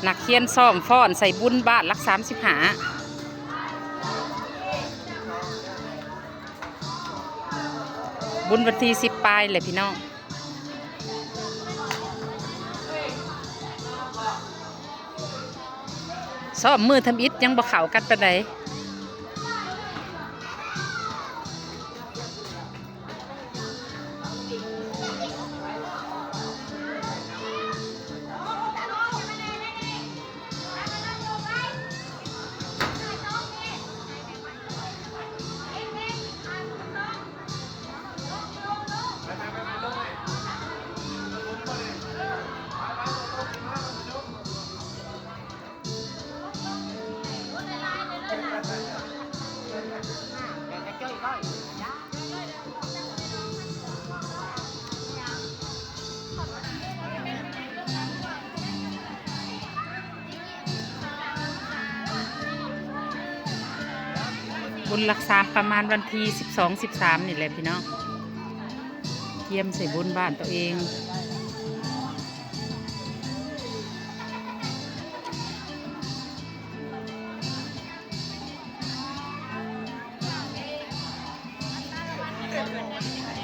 ນັກຮຽນຊ້ອມຟ້ອນໃສ່ບຸນບ້ານຫຼັກສາມສິບຫ້າ ບຸນວັນທີສິບປາຍແຫຼະພີ່ນ້ອງ. ຊ້ອມມື້ທຳອິດຍັງບໍ່ເຂົ້າກັນປານໃດ. ບຸນຫຼັກສາມປະມານວັນທີສິບສອງ ສິບສາມນີ້ແຫຼະພີ່ນ້ອງ, ກຽມໃສ່ບຸນບ້ານໂຕເອງ. ເ